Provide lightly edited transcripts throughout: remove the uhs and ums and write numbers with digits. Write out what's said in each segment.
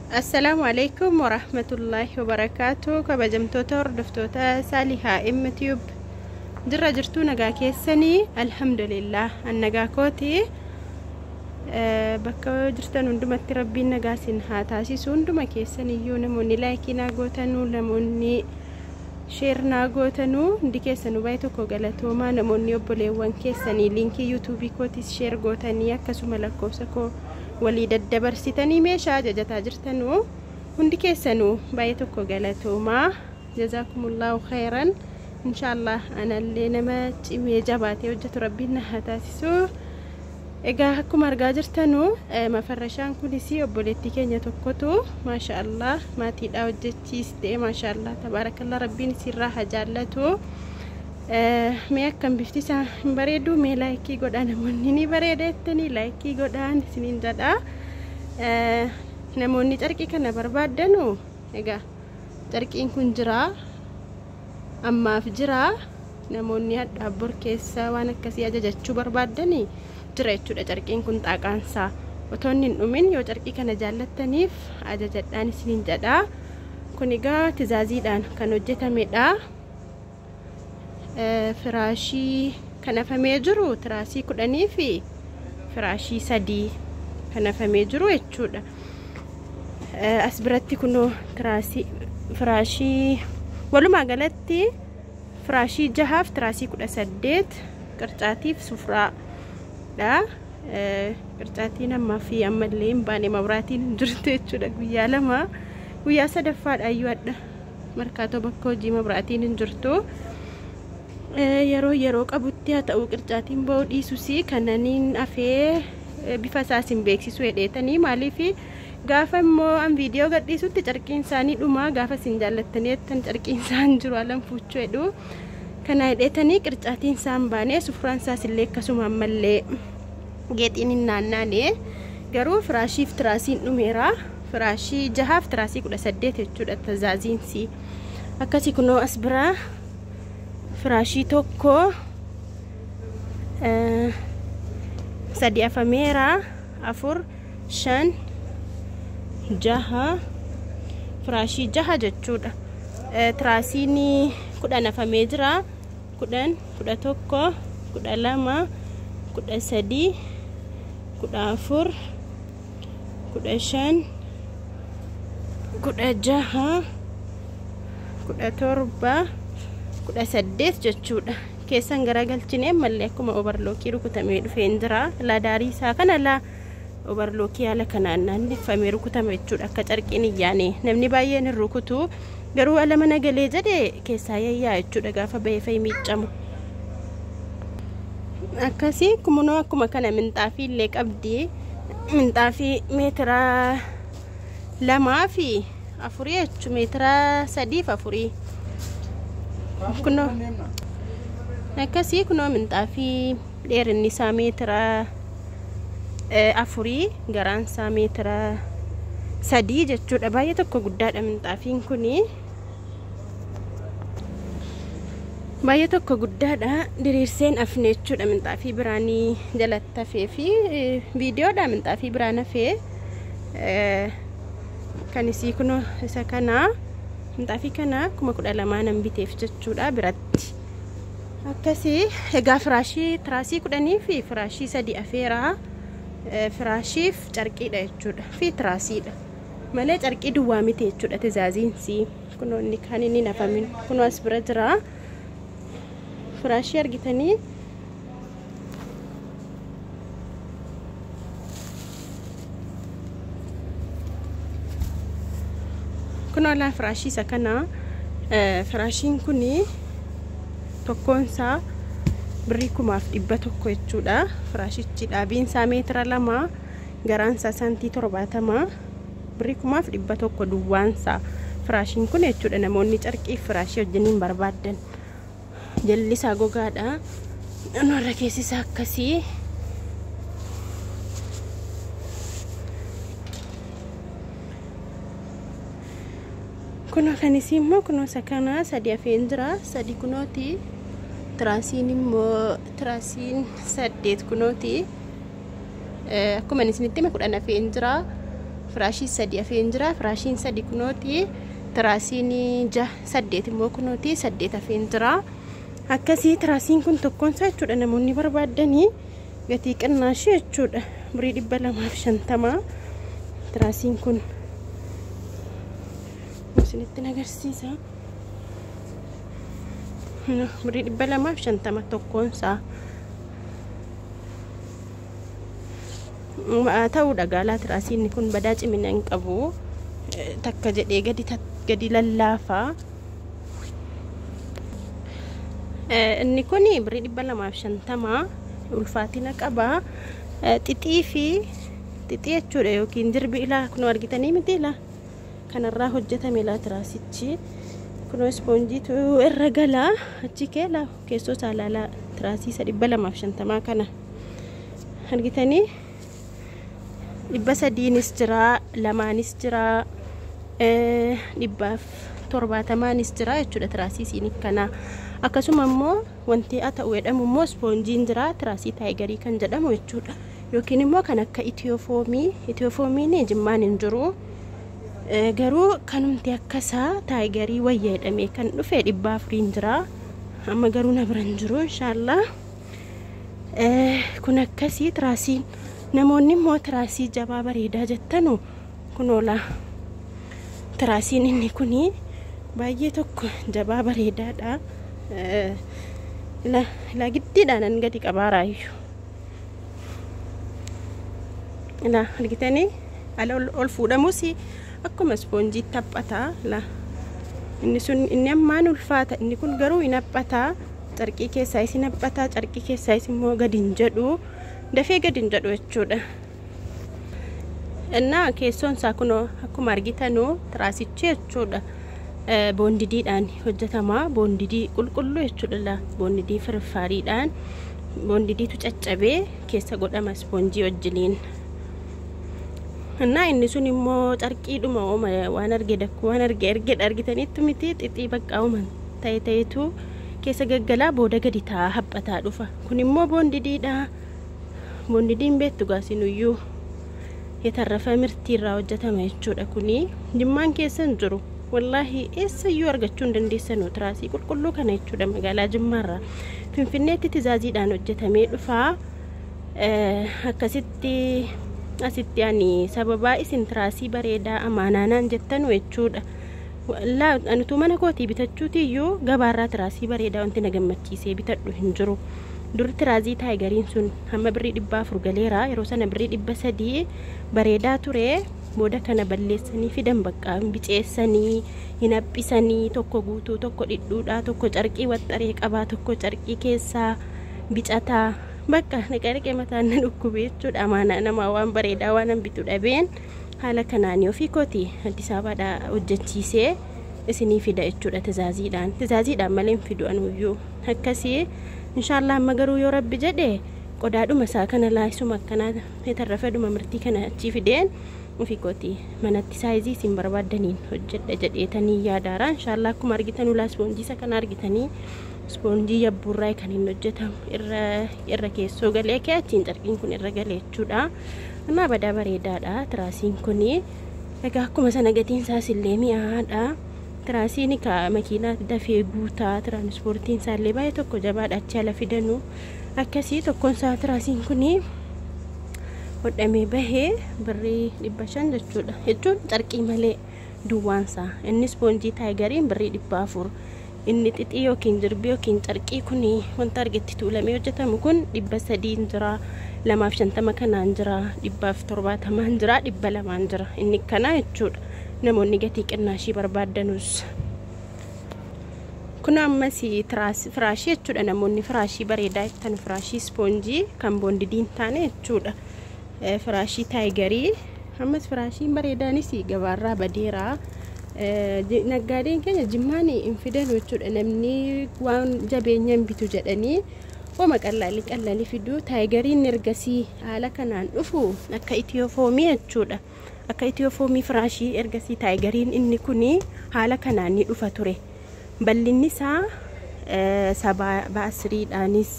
Assalaamu alaikum warahmatullaahi wabarakaatu. Kabajamtoota hordoftoota Saalihaa M Tube, jirra jirtuu? Nagaa keessanii? Alhamdulillah, an nagaa kooti. Bakka jirtan hundumatti rabbiin nagaa isin haa taasisu hunduma keessaniyyuu. Namoonni like naa gootanuu, namoonni share naa gootanuu, hundi keessanuu baay'ee tokko galatoomaa. Namoonni obboleewwan keessanii link YouTube kootis share gootanii, akkasuma lakkoofsa koo walii daddabarsitanii meeshaa ajajataa jirtanuu, hundi keessanuu baay'ee tokko galatoomaa. Jazaakumullahu khayran. Inshaallah anallee nama cimee jabaatee hojjetu rabbiin na haa taasisu. Egaa akkuma argaa jirtanuu, mafarrashaan kunis obboleettii keenya tokkotu, maasha Allah, maatiidhaa hojjechiiste. Maasha Allah, tabaarakallah, rabbiin isirraa haa jaallatu. Mee akkam bifti isaa? Hin bareedu? Mee like godhaa. Namoonni ni bareeda jettanii like godhaan isiniin jedha. Namoonni carqii kana barbaaddanu, egaa carqiin kun jira, ammaaf jira. Namoonni hadhaa bor keessa waan akkasii ajajachuu barbaaddanii jira jechuudha. Carqiin kun xaaqaansaa otoo inni hin dhumin, yoo carqii kana jaallattaniif ajajadhaan isiniin jedha. Kun egaa tizaaziidhaan kan hojjetamedha. Firaashii kan hafamee jiru tiraasii 10 fi firaashii 3 kan hafamee jiru jechuudha. As biratti kunoo tiraasii, firaashii, walumaa galatti firaashii 6f tiraasii 18, qircaatiif sufraadha. Qircaatiin ammaa fi ammallee hin baane, mabraatiin hin jirtu jechuudha. Guyyaa 2, guyyaa sadaffaadha iyyuu adda markaatoo bakka hojii mabraatiin hin jirtu. Yeroo yeroo qabutti haa ta'u, qircaatiin ba'uu dhiisus kananiin hafee bifa isaas hin beeksisu hedheetanii. Maaliif gaafa immoo an viidiyoo gadhiisutti carqiin isaanii dhumaa, gaafa isin jaallattanii jettan carqiin isaan jiru alan fuuchuu hedhu. Kana hedheetanii qircaatiin isaan baanee, sufraan isaas illee akkasuma ammallee geexiin hin naannaane. Garuu firaashiif tiraasiin dhumeera. Firaashii 6f tiraasii 18 jechuudha tazaaziinsi. Akkasii kunoo as biraa firaashii 1, 3 afameera, 4, 5, 6, firaashii 6 jechuudha. Tiraasiin 10 afamee jira. 10, 11, 12, 13, 14, 15, 16, 17, 18 jechuudha. Keessan garagalchine mallee akkuma overlock rukutamee dhufeen jira. Ladaarii isaa kana laa overlock haala kanaan naanneffamee rukutame jechuudha. Akka carqiin hin yaane namni baay'een hin rukutu. Garuu ala mana galee jedhe keessaa yayyaa jechuudha gaafa bahee fa'i miiccamu. Akkasii kumunoo akkuma kana minxaafii illee qabdi. Minxaafii meetira 2 fi 4 jechuudha, meetira 3 fi 4. Kunoo akkasii kunoo minxaafii dheerinni isaa meetira 4, garaan isaa meetira 3 jechuudha. Baay'ee tokko guddaadha minxaafiin kuni. Baay'ee tokko guddaadha. Diriirseen afne jechuudha minxaafii biraanii jalatti hafee fi viidiyoodha minxaafii biraan hafee. Kan isii kunoo isa kana, minxaafii kana 12,000 nan biteef jechuudha biratti. Akkasii egaa firaashii tiraasii 10 fi firaashii 3 afeeraa. Firaashiif carqiidha jechuudha fi tiraasiidha malee carqii duwwaa miti jechuudha tizaaziinsi. Kunoo inni kan inni nafamin kunoo as bira jira. Firaashii argitanii. Kunoo laa firaashii isa kana. Firaashiin kuni tokkoonsaa birrii 1,100 jechuudha. Firaashichi dhaabiin isaa meetira 2, garaan isaa saantii 70, birrii 1,100 duwwaansaa firaashiin kun jechuudha. Namoonni carqii firaashii wajjiniin barbaaddan. Jalli isaa gogaadha. Warra keessi isaa akkasii. Kunoo kan isii immoo kunoo isa kana 3 hafeen jira. 3 kunooti. Tiraasiin immoo tiraasiin 8 kunooti. Akkuma isinitti hime 10 hafeen jira. Firaashii 3 hafeen jira. Firaashiin 3 kunooti. Tiraasiin 8 immoo kunooti 8 hafeen jira. Akkasii tiraasiin kun tokkoon isaa jechuudha namoonni barbaadanii gatii qinnaashii jechuudha. Birrii 250 tiraasiin kun isinitti agarsiisa. Birrii 250 tokkoon isaa. Ta'uudha gaalaa tiraasiin kun badaa cimina hin qabu. Takka jedhee gadi lallaafaa. Inni kun birrii 250 ulfaatina qaba. Xixii fi xixii jechuudha yookiin jirbi ilaa kunoo argitanii miti ilaa kanarraa hojjetame ilaa tiraasichi. Kunoo ispoonjiitu irra galaa achi kee laa keessoo isaa ilaalaa tiraasii isa 250 kana argitanii. 300nis jira, 2nis jira, 170nis jira jechuudha tiraasii isiin kana. Akkasuma immoo wanti haa ta'u jedhamu immoo ispoonjiin jira tiraasii taayigarii kan jedhamu jechuudha. Yookiin immoo kan akka itiyoofoomii, itiyoofoomiin Jimmaan hin jiru. Garuu kanumti akkasaa taayigarii wayya jedhamee kan dhufe 400 jira. Amma garuu na bira hin jiru inshaallah. Kun akkasii tiraasiin. Namoonni immoo tiraasii jabaa bareedaa jettanu kunoola. Tiraasiin inni kuni baay'ee tokko jabaa bareedaadha. Ilaa giddiidhaan gadi qabaaraayyuu. Ilaa argitanii ala ol fuudhamus akkuma ispoonjiitti haphataa. Ilaa inni sun inni ammaan ulfaata, inni kun garuu hin haphataa. Carqii keessaa isin haphataa, carqii keessaa isin immoo gadi hin jedhu. Dafee gadi hin jedhu jechuudha. Innaa keessoon isaa kunoo akkuma argitanu tiraasichi jechuudha. Boondidiidhaan hojjetama. Boondidii qulqulluu jechuudha. Boondidii firfaariidhaan boondidiitu caccabee keessa godhama ispoonjii wajjiniin. Innaa inni sun immoo carqiidhuma ooma waan arge dakkuu waan arge ergedha argitaniittu miti xixii bakka ooman ta'e ta'etu keessa gaggalaa booda gadi ta'a haphataa dhufa. Kun immoo boondidiidha. Boondidiin beektu gaasinuyyuu yetarrafa mirtiirraa hojjetama jechuudha. Kuni Jimmaan keessa hin jiru. Wallaahi eessayyuu argachuu hin dandeessanu tiraasii qulqulluu kana jechuudha magaalaa Jimmaarraa. Finfinneetti tizaaziidhaan hojjetamee dhufaa. Akkasitti asitti ani sababaa isin tiraasii bareedaa amaanaanaan jettanu jechuudha. Anutuu mana kootii bitachuutiyyuu gabaarraa tiraasii bareedaa wanti na gammachiisee bitadhu hin jiru. Dur tiraazii taayigariin sun hamma birrii 400 galeera. Yeroo sana birrii 300 bareedaa ture. Booda kana balleessanii fidan bakka biceessanii hin haphisanii tokko guutuu tokko dhidhuudhaa tokko carqii waxxaree qabaa tokko carqii keessaa bicataa bakka naqarqee mataan na dhukkube jechuudha. Amaanaa namaa waan bareedaa waan an bitu dhabeen haala kanaanii ofii kooti Addis Ababaadhaa hojjechiisee isinii fida jechuudha tizaaziidhaan. Tizaaziidhaan malee hin fidu anuyyuu akkasii inshaallah. Amma garuu yoo rabbi jedhe qodaadhuma isaa kana laayisuma akkanaa yetarrafedhuma mirtii kana achii fideen ofii kooti manatti saayizii isin barbaaddaniin hojjedha jedheetanii yaadaara. Inshaallah akkuma argitan ulaa ispoonjii isa kana argitanii ispoonjii yabbuurraa kan hin hojjetamu irra keessoo galee kee achiin carqiin kun irra galee jechuudha. Amma badaa bareedaadha tiraasiin kuni. Egaa akkuma sana gatiin isaas illee mi'aadha. Tiraasiin ka makiinaa dafee guutaa tiraanspoortiin isaallee baay'ee tokko jabaadha achi ala fidanu. Akkasii tokkoon isaa tiraasiin kuni hodhamee bahee birrii 500 jechuudha. Jechuun carqii malee duwwaansaa. Inni ispoonjii taayigariin birrii 400. Inni xixii yookiin jirbii yookiin carqii kuni wanta argetti tuulamee hojjetamu kun 300 jira, 250 kanaan jira, 170 jira, 200 jira. Inni kana jechuudha. Namoonni gatii qinnaashii barbaaddanus. Kun ammas firaashii jechuudha. Namoonni firaashii bareedaa jettan firaashii ispoonjii kan boondidii hin taane jechuudha. Firaashii taayigarii ammas firaashiin bareedaanis gabaarraa badeera. Naggaadeen keenya Jimmaan hin fidan jechuudha. Namni waan jabeenya hin bitu jedhanii hooma qallaalii qallaalii fidu. Taayigariin ergasii haala kanaan dhufu akka itiyoofoomii jechuudha. Akka itiyoofoomii firaashii ergasii taayigariin inni kuni haala kanaan ni dhufa ture. Bal'inni isaa 70 ba'asiriidhaanis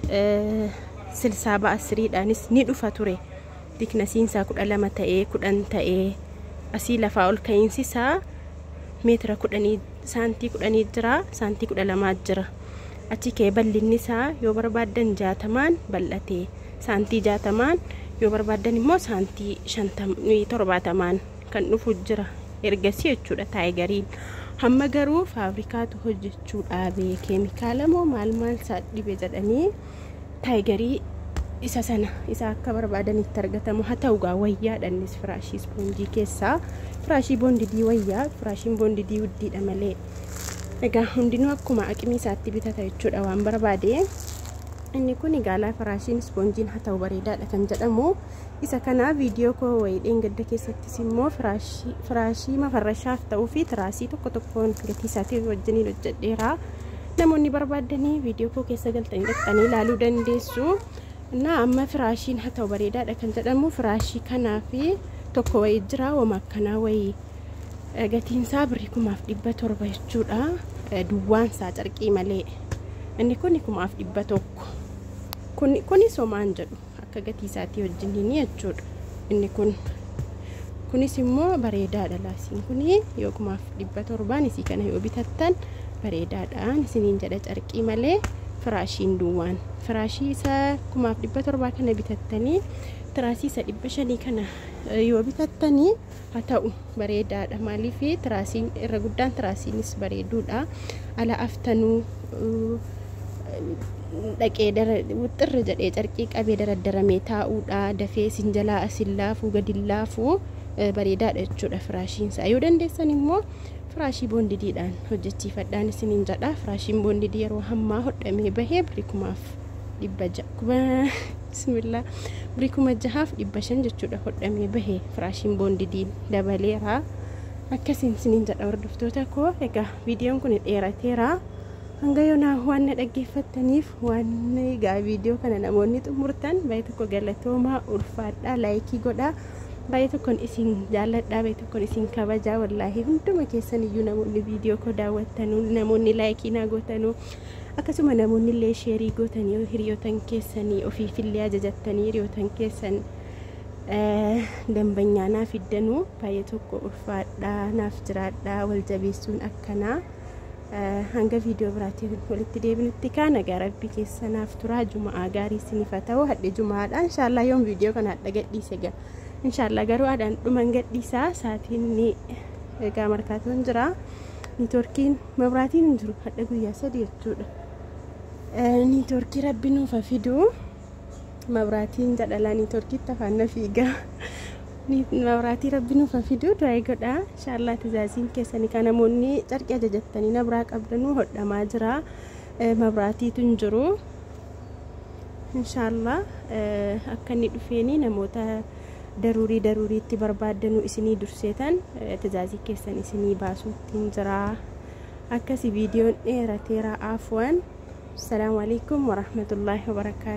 60 ba'asiriidhaanis ni dhufa ture. Thicknessiin isaa 12 ta'ee 10 ta'ee asii lafaa ol ka'iinsi isaa meetira 10 saantii 10 jira, saantii 12 jira. Achi kee bal'inni isaa yoo barbaaddan 60 bal'ate, saantii 60 yoo barbaaddan immoo saantii 70 kan dhufu jira ergasii jechuudha Tigeriin. Hamma garuu faabrikaatu hojjechuu dhaabee keemikaala moo maal maal isaa dhibe jedhanii Tigerii isa sana isa akka barbaadanitti argatamu. Haa ta'u gaa wayyaadha innis firaashii ispoonjii keessaa firaashii bondedii wayyaa, firaashiin bondedii wuddiidha malee. Egaa hundinuu akkuma aqmii isaatti bitata jechuudha waan barbaade. Inni kun gaalaa firaashiin ispoonjiin haa ta'u bareedaadha kan jedhamu. Isa kana viidiyoo koo wayii dheengadda keessattis immoo firaashii mafarrashaaf ta'uu fi tiraasii tokko tokkoon gatii isaatii wajjiniin hojjedheera. Namoonni barbaadanii viidiyoo koo keessa galtanii dhaqxanii ilaaluu dandeessu. Innaa amma firaashiin haa ta'u bareedaadha kan jedhamu firaashii kanaa fi tokko wayii jira wama akkanaa wayii gatiin isaa birrii 1700 jechuudha. Duwwaan isaa carqii malee. Inni kun 1100. Kunis homaan jedhu akka gatii isaatii wajjiniin jechuudha. Inni kun kunis immoo bareedaadha laasiin kuni yoo 1700 isii kana yoo bitattan bareedaadhaan isiniin jedha carqii malee firaashiin duwwaan. Firaashii isa 1700 kana bitattanii tiraasii isa 500 kana yoo bitattanii haa ta'u bareedaadha. Maaliif tiraasiin irra guddaan tiraasiinis bareeduudha. Ala aftanuu dhaqee wuxxirri jedhee carqii qabee daraddaramee taa'uudha. Dafee isin jalaa asin laafuu gadi laafuu bareedaadha jechuudha firaashiin isaa. Yoo dandeessan immoo firaashii bondediidhaan hojjechiifadhaan isiniin jedha. Firaashiin bondedii yeroo hammaa hodhamee bahee birrii 1600 bismillah birrii 6500 jechuudha hodhamee bahee firaashiin bondediin dabaleera. Akkasiin isiniin jedha hordoftoota koo. Egaa viidiyoon kun dheerateera. Hanga yoonaa waan na dhaggeeffattaniif waan egaa viidiyoo kana namoonni xumurtan baay'ee tokko galatoomaa, ulfaadhaa, likeii godhaa. Baay'ee tokkoon isin jaalladhaa, baay'ee tokkoon isin kabajaa. Wallaahi hunduma keessan iyyuu namoonni viidiyoo koo daawwattanuu, namoonni likeii naa gootanuu, akkasuma namoonni illee shareii gootanii hiriyootan keessanii ofiifillee ajajattanii hiriyootan keessan dambanyaa naaf fiddanuu baay'ee tokko ulfaadhaa, naaf jiraadhaa. Wal jabeessuun akkanaa. Hanga viidiyoo biraatiin walitti deebinutti kaa nagaa rabbi keessa naaf turaa. Juma'aa gaarii isiniif haa ta'u. Hadhe juma'aadha inshaallah yoom viidiyoo kana hadha gadhiise gaa inshaallah garuu haadhaan dhuman gadhiisaa. Saatiin ni egaa markaatoon jira, networkiin mabraatiin hin jiru hadha guyyaa 3 jechuudha. Networkii rabbi nuuf haa fidu. Mabraatiin jedhalaa networkiitti afaan na fiigaa. Mabraatii rabbi nuuf haa fidu du'aa godhaa. Inshaallah tizaaziin keessanii kan namoonni carqii ajajattanii na biraa qabdanuu hodhamaa jira. Mabraatiitu hin jiru. Inshaallah akka inni dhufeeni namoota daruurii daruuriitti barbaaddanuu isinii durseetan tizaazii keessan isinii baasuutti hin jira. Akkasi viidiyoon dheerateera, afwan. Assalaamu alaikum warahmatullaahi wabarakaatu.